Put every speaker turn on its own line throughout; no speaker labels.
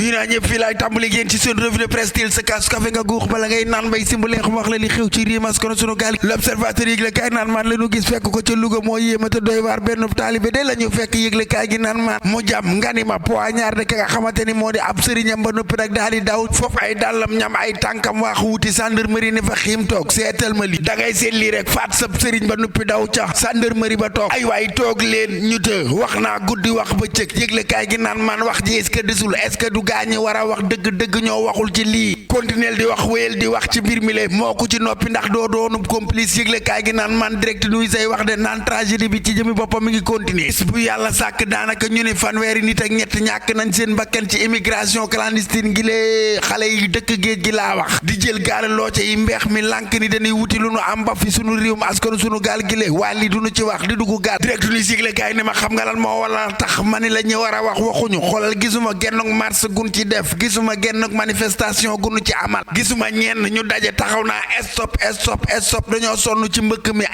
nuyu naa ñëpp fii laay tàmbali génn ci seen revue de presse til sa kaas café nga guux bala ngay naan mbay simbalee xam wax la li xew ci riimas kono sunu gaal l'observateur yëgle kaay naan maan la ñu gis fekk ko ca Louga moo yéema te doy waar benn taalibe de la ñu fekk yëgle kaay gi naan maan mu jàmm nga ni ma poignard de ka nga xamante ni moo di ab sëriñam ba noppi nag daal di daw foofu ay dàllam ñam ay tànkam waax wuti gendarmerie ne fa xiim toog seetal ma li da ngay seet lii rek faat sab sëriñ ba noppi daw ca gendarmerie ba toog ay waay toog leen ñu të wax naa guddi wax bëccëg yëgle kaay gi naan maan wax ji est-ce que desul est-ce que du gaañi war a wax dëgg-dëgg ñoo waxul ci lii continuel di wax wéyal di wax ci mbir mi le moo ko ci noppi ndax doo doonub complice yëgle kaay gi naan man direct nuy say wax de naan tragédie bi ci jëmi boppam mi ngi continuer bu yàlla sàkk daanaka ñu ne fanweeri nit ak ñett ñàkk nañ seen bakkan ci immigration clandestine gi lee xale yi dëkk géej gi laa wax di jël gaal looce yi mbeex mi lànk ni dañuy wuti lu nu am ba fi sunu réewum askan sunu gaal gi lee waa li duñu ci wax di dugg gaal direct nuy yëgle kaay ne ma xam nga lan moo wala tax ma ni la ñu war a wax waxuñu xoolal gisuma gennuk marche gun ci def gisuma gennuk manifestation gunu ci amal gisuma ñenn ñu daje taxaw naa stop dañoo sonn ci mbëkk mi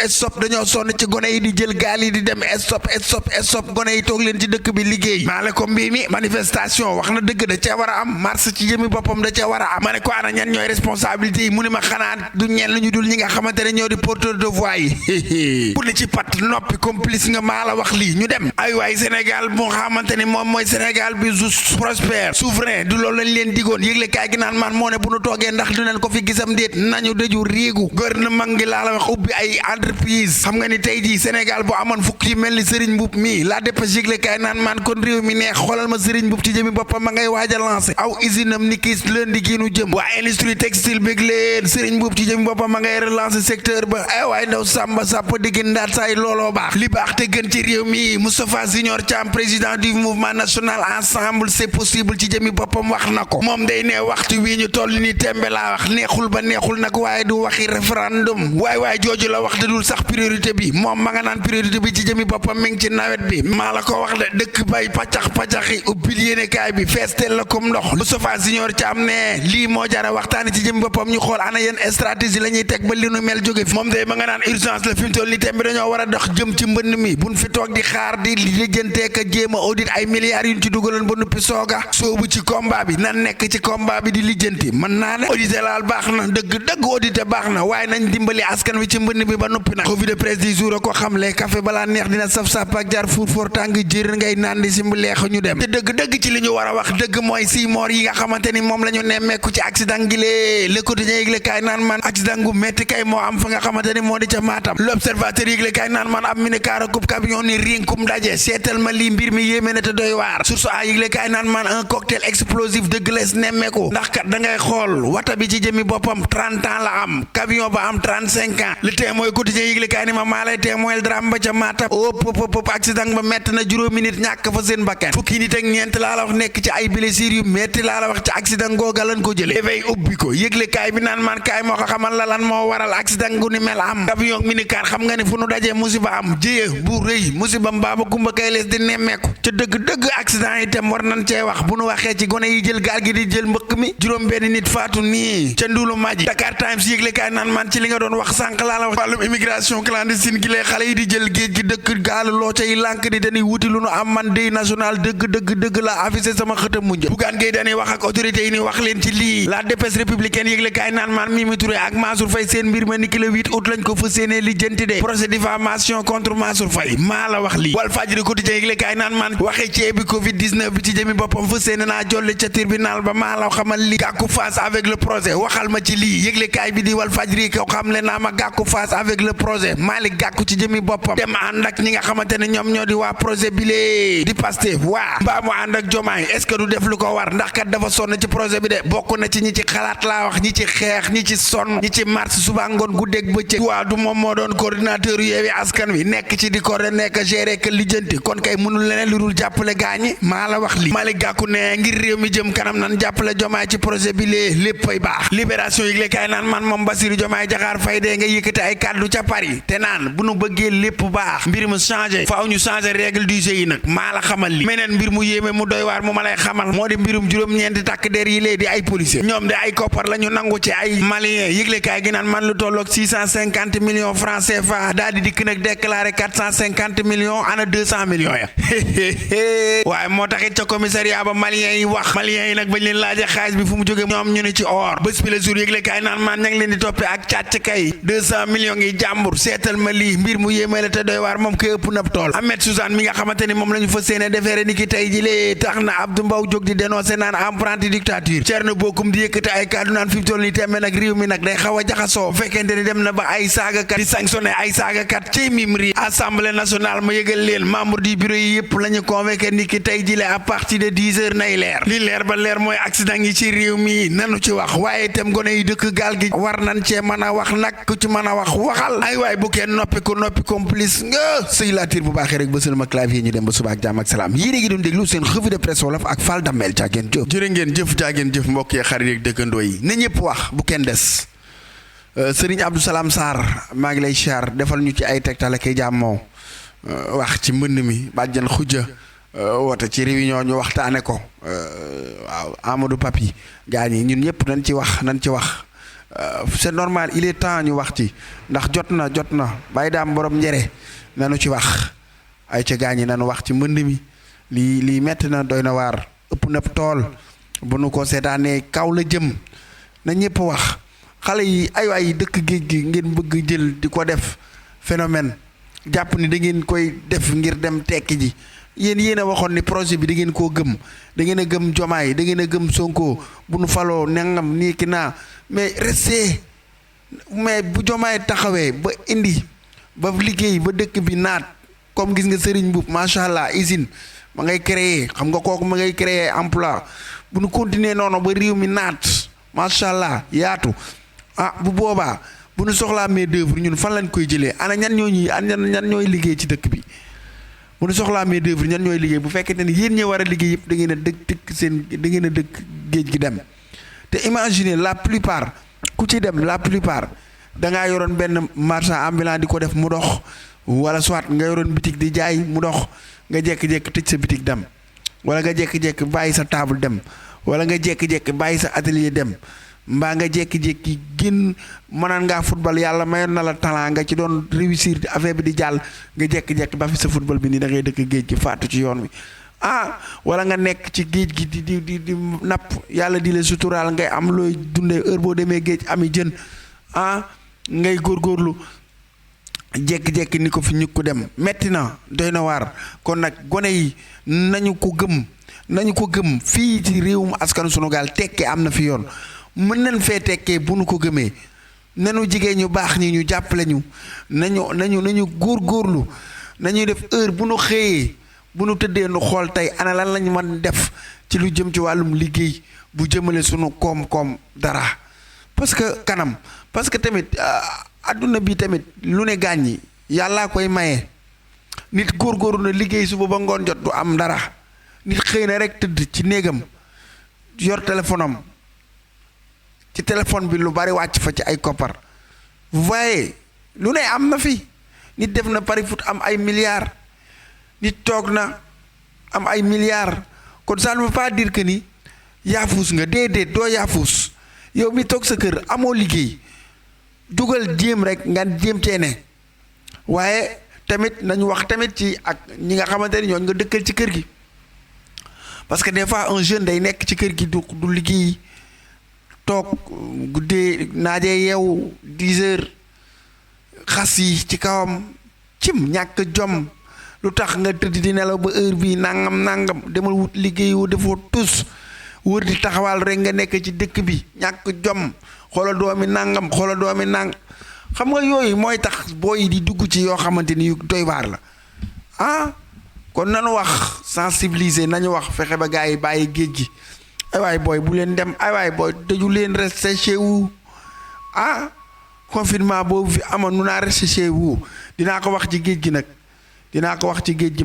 stop dañoo sonn ci gone yi di jël gaal yi di dem stop gone yi toog leen ci dëkk bi liggéey maa le ko mbii mi manifestation wax na dëgg da ca war a am marche ci jëmi boppam da ca war a am ma ne ko ana ñan ñooy responsabilité yi mu ni ma xanaa du ñenn ñu dul ñi nga xamante ne ñoo di porteur de voix yi pour li ci pat noppi complice nga maa la wax lii ñu dem ay waay Sénégal moo xamante ni moom mooy Sénégal bi juste prospère souverain du loolu lañ leen digoon yëgle kaay gi naan man moo ne bu nu toogee ndax dinañ ko fi gisam déet nañu dëju riigu gouvernement ngi laa la wax ubbi ay entreprise xam nga ni tey jii Sénégal bu amoon fukk yi mel ni Serigne Mboup mii la dépêche yëgle kaay naan man kon réew mi neex xoolal ma Serigne Mboup ci jëmi boppam ma ngay waaj a lancé aw usine am ni kiis lundi gii nu jëm waa industrie textile bég leen Serigne Mboup ci jëmi boppam ma ngay relancer secteur ba ay waay ndaw sàmba sàpp diggi ndaat saay looloo baax li baax te gën ci réew mi Moustapha Junior Thiam président du mouvement national ensemble c'est possible ci jëmi boppam wax na ko moom day ne waxtu wii ñu toll ni tembe laa wax neexul ba neexul nag waaye du waxi référendum waay jooju la wax dul sax priorité bi moom ma nga naan priorité bi ci jëmi boppam mi ngi ci nawet bi maa la ko wax de dëkk bay paccax-paccaxi ubbil yéenekaay bi feestel la comme ndox Moustapha Junior Thiam ne lii moo jara waxtaani ci jëmi boppam ñu xool ana yeen stratégie la ñuy teg ba li nu mel jóge fi moom day ma nga naan urgence la fi mu toll ni tembe dañoo war a dox jëm ci mbënn mi buñ fi toog di xaar di lijjanteek a jéem a audit ay milliards yuñ ci dugaloon ba nuppi sooga soobu ci combat bi nan nekk ci combat bi di lijjanti mën naa ne audité laal baax na dëgg audité baax na waaye nañ dimbali askan wi ci mbënn bi ba nuppi nag revue de presse du jour a ko xamle café balaa neex dina saf-saf ak jaar fuur tàng jër ngay naan di si mbu leex ñu dem te dëgg ci li ñu war a wax dëgg mooy 6 morts yi nga xamante ni moom la ñu nemmeeku ci accident gi lee Le Quotidien yëgle kaay naan man accident gu metti kay moo am fa nga xamante ni moo di ca Matam l'Observateur yëgle kaay naan man ab minicar coupe camion ni rinkum daje seetal ma lii mbir mi yéeme na te doy waar source a yëgle kaay naan man un cocktail explosif dëgg lees nemmeeku ndax kat da ngay xool wata bi ci jëmi boppam 30 ans la am camion ba am 35 ans le Témoin Quotidien yëgle kaay ni ma maa lay témoin drame ba ca Matam ëpp accident ba metti na juróomi nit ñàkk fa seen bakkan fukki nit ak ñeent laa la wax nekk ci ay blessures yu metti laa la wax ci accident googa lan ko jëlee dafay ubbi ko yëgle kaay bi naan man kaay moo ko xamal la lan moo waral accident gu ni mel am camion minicar xam nga ni fu nu dajee musiba am jëye bu rëy musiba mbaaba kumba kay lees di nemmeeku ca dëgg accident yi tam war nañ cee wax bu nu waxee ci gone yi jël gaal gi di jël mbëkk mi juróom benn nit faatu nii ca Ndulu Maji Dakar Times yëgle kaay naan man ci li nga doon wax sànq laa la wax wàllum immigration clandestine gi lee xale yi di jël géej gi dëkk gaalu loo ca yi lànk ni dañuy wuti lu nu am man deuil national dëgg la affiché sama xëtam mu njëkk Bougane Gueye dañuy wax ak autorité yi ni wax leen ci lii la dépêche républicaine yëgle kaay naan man Mimi Touré ak Mansour Faye seen mbir ma ni ki le 8 août lañ ko fas yéene lijjanti de procès diffamation contre Mansour Faye maa la wax lii Walf Fadjri quotidien yëgle kaay naan man waxee ci bi covid 19 bi ci jëmi boppam fas yéene naa jolli ca tribunal ba maa la xamal lii gàkku face avec le projet waxal ma ci lii yëgle kaay bi di Walf Fadjri ko xam le naa ma gàkku face avec le projet Malick Gakou ci jëmi boppam dem ànd ak ñi nga xamante ne ñoom ñoo di waa projet bi lee di Pastef waa mbaa mu ànd ak Diomaye est-ce que du def lu ko war ndax kat dafa sonn ci projet bi de bokk na ci ñi ci xalaat laa wax ñi ci xeex ñi ci sonn ñi ci marche suba ngoon guddeeg bëccëg waa du moom moo doon coordinateur yu Yewwi Askan Wi nekk ci di coordonner nekk gérer que lijjanti kon kay mënul leneen lu dul jàppale gaañi maa la wax li Malick Gakou ne ngir réew mi jëm kanam nan jàppale Diomaye ci projet bi lee léppay baax libération yi kaay naan man moom Bassirou Diomaye Diakhar Faye de nga yëkkati ay kàddu ca Paris te naan bu nu bëggee lépp baax mbir mu changé faaw ñu changé règle du jeu yi nag maa la xamal li meneen mbir mu yéeme mu doy waar mu ma lay xamal moo di mbirum juróom-ñeenti takk der yi lee di ay policier ñoom de ay koppar la ñu nangu ci ay malien yëglekaay gi naan man lu tolloog 650 millions francs CFA daal di dikk nag déclaré 450 millions ana 200 millions ya waaye moo taxit ca commissaire commissariat ba malien yi wax. malien yi nag bañ leen laajee xaalis bi fu mu jógee ñoom ñu ne ci or. bés bi la jour yëgle kaay naan maan ña ngi leen di toppee ak càcc kay 200 millions yi jàmbur seetal ma lii mbir mu yéeme la te doy waar moom koy ëpp na tool. Ahmed Suzanne mi nga xamante ni moom la ñu fa séene defeere ni ki tey ji lee tax na Abdou Mbow jóg di dénoncé naan apprenti dictature. Thierno Bocoum di yëkkati ay kàddu naan fi mu toll nii tembe nag réew mi nag day xaw a jaxasoo fekkente ni dem na ba ay saagakat di sanctionné ay saagakat ci mim ri assemblée nationale ma yëgal leen membre du bureau yi yëpp la ñu convoqué ni ki tey ji lee à partir de 10 heures nay leer li leer ba leer mooy accident yi ci réew mi nanu ci wax waaye itam gone yi dëkk gaal gi war nañ cee mën a wax nag ku ci mën a wax waxal ay waay bu kenn noppi complice nga sëy laatir bu baaxee rek ba sëlma clavier ñu dem ba suba ak jàmm ak salaam yéen a ngi doon déglu seen revue de presse wolof ak Fall Damel jaageen jëf jërë ngeen jëf mbokk yi xarit yeeg dëkkandoo yi na ñëpp wax bu kenn des Serigne Abdou Salam Sarr maa ngi lay siyaar defal ñu ci ay tegtal ak jàmmoo wax ci mbënd mi bàjjan xujja woote ci réunion ñu waxtaane ko waaw Amadou Papi gaa ñi ñun ñëpp nañ ci wax c'est normal il est temps ñu wax ci ndax jot na bàyyi daam borom njere nanu ci wax ay ca gaa ñi nanu wax ci mbënd mi lii metti na doy na waar ëpp na tool bu nu ko seetaanee kaw la jëm na ñëpp wax xale yi ay waay dëkk géej gi ngeen bëgg jël di ko def phénomène jàpp ni da ngeen koy def ngir dem tekki ji yéen a waxoon ni projet bi da ngeen koo gëm da ngeen a gëm Jomaay da ngeen a gëm Sonko bu nu faloo nangam nii ki naa mais restez mais bu Jomaay taxawee ba indi ba liggéey ba dëkk bi naat comme gis nga Serigne Mboup macha allah usine ma ngay créer xam nga kooku ma ngay créer emploi bu nu continuer noonu ba réew mi naat macha allah yaatu bu boobaa bu nu soxlaa main d'œuvre ñun fan lañ koy jëlee ana ñan ñooy liggéey ci dëkk bi. bu ñu soxlaa main d'œuvre ñan ñooy liggéey bu fekkente ni yéen ñi war a liggéey yëpp da ngeen a dëkk géej gi dem te imaginer la plupart ku ci dem la plupart da ngaa yoroon benn marchand ambulant di ko def mu dox wala soit nga yoroon bitig di jaay mu dox nga jékki-jékki tëj sa bitig dem wala nga jékki-jékki bàyyi sa table dem wala nga jékki-jékki bàyyi sa atelier dem mbaa nga jékki-jékki génn mënaan ngaa football yàlla mayoon na la talent nga ci doon réussir affaire bi di jàll nga jékki-jékki ba fi sa football bi nii da ngay dëkk géej gi faatu ci yoon wi wala nga nekk ci géej gi di napp yàlla di la suturaal ngay am looy dundee heure boo demee géej ami jën ngay góorgóorlu jékki-jékki ni ko fi ñu ko dem metti na doy na waar kon nag gone yi nañu ko gëm fii ci réewum askanu sunu gaal tekkee am na fi yoon mën nañ fee tekkee bu nu ko gëmee nanu jigéen ñu baax ñi ñu jàppale ñu nañu góorgóorlu nañuy def heure bu nu xëyee bu nu tëddee nu xool tey ana lan lañu mën def ci lu jëm ci wàllum liggéey bu jëmale sunu koom-koom dara parce que tamit adduna bi tamit lu ne gaañ yi yàllaa koy maye nit góorgóorlu na liggéey suba ba ngoon jot du am dara nit xëy na rek tëdd ci néegam yor téléphone am ci téléphone bi lu bari wàcc fa ci ay koppar vous voyez lu ne am na fi nit def na pari foot am ay milliards nit toog na am ay milliards kon ça ne veut pas dire que ni yaafuus nga déedéet doo yaafuus yow mi toog sa kër amoo liggéey dugal jéem rek nga jéem cee ne waaye tamit nañu wax tamit ci ak ñi nga xamante ni ñooñu nga dëkkal ci kër gi parce que des fois un jeune day nekk ci kër gi du liggéey toog guddee naajee yeewu 10 heures xas yi ci kawam cim ñàkk jom lu tax nga tëdd di nelaw ba heure bii nangam demal wut liggéey wu defoo tus wër di taxawal rek nga nekk ci dëkk bi ñàkk jom xoola doomi nangam xam nga yooyu mooy tax booy di dugg ci yoo xamante ni yu doy waar la kon nanu wax sensibiliser nañu wax fexe ba gars yi bàyyi géej gi ay waay booy bu leen dem ay waay booy tëju leen rester chez vous confinement boobu fi amoon nu naa rester chez vous dinaa ko wax ci géej gi nag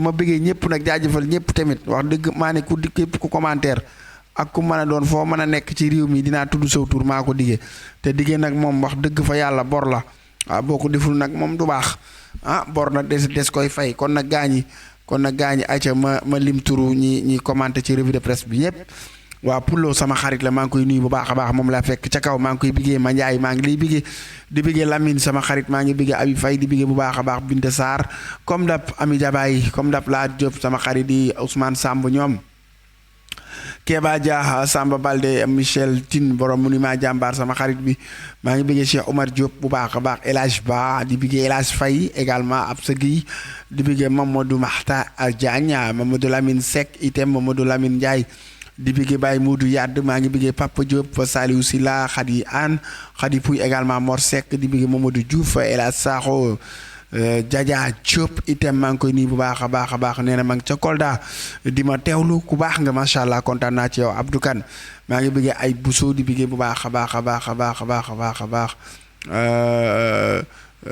ma bëggee ñëpp nag jaajëfal ñëpp tamit wax dëgg maa ne ku képp ku commentaire ak ku mën a doon foo mën a nekk ci réew mi dinaa tudd saw tur maa ko diggee te diggee nag moom wax dëgg fa yàlla bor la boo ko deful nag moom du baax bor na des koy fay kon nag gaañi ayca ma lim turu ñi commenté ci revue de presse bi ñëpp waa Pullo sama xarit la maa ngi koy nuyu bu baax a baax moom laa fekk ca kaw maa ngi koy biggee ma Njaay maa ngi lay biggee di biggee Lamine sama xarit maa ngi biggee Abi Fay di biggee bu baax a baax Binte Sarr comme dap Ami Jabaay comme dap laa Diop sama xarit di Ousmane Samb ñoom Keba Dia Samba Balde Michel Tine borom monument jàmbaar sama xarit bi maa ngi bëggee Cheikh Omar Diop bu baax a baax El Hadj Ba di bëggee El Hadj Faye également ab sa gi di bëggee Mamadou Mahta Diagne Mamadou Lamine Seck itam Mamadou Lamine Ndiaye di bëggee Baye Moudou Yadd maa ngi bëggee Papa Diop Saliou Sila Khady Anne Khady Pouy également Mor Seck di bëggee Mamadou Diouf El Hadj Sakho Jaja Diop itam maa ngi koy nii bu baax a baax nee na ma ngi ca Kolda di ma teewlu ku baax nga macha allah kontaan naa ci yow Abdou Kane maa ngi bëggee ay Bousso di bëggee bu baax a baax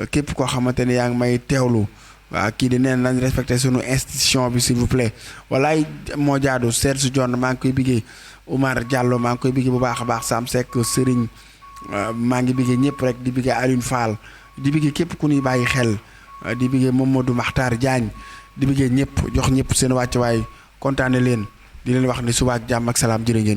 képp koo xamante ne yaa ngi may teewlu waaw kii di neen nañ respecté sunu institution bi s'il vous plaît walaay moo jaadu Serge John maa ngi koy bëggee Oumar Diallo maa ngi koy bëggee bu baax a baax Sam Seck Serigne maa ngi bëggee ñëpp rek di bëggee Alioune Fall di bëggee képp ku ñuy bàyyi xel di bëggee Mamadou Makhtar Diagne di bëggee ñëpp jox ñëpp seen wàccuwaay kontaane leen di leen wax ni suba ak jàmm ak salaam jërë ngeen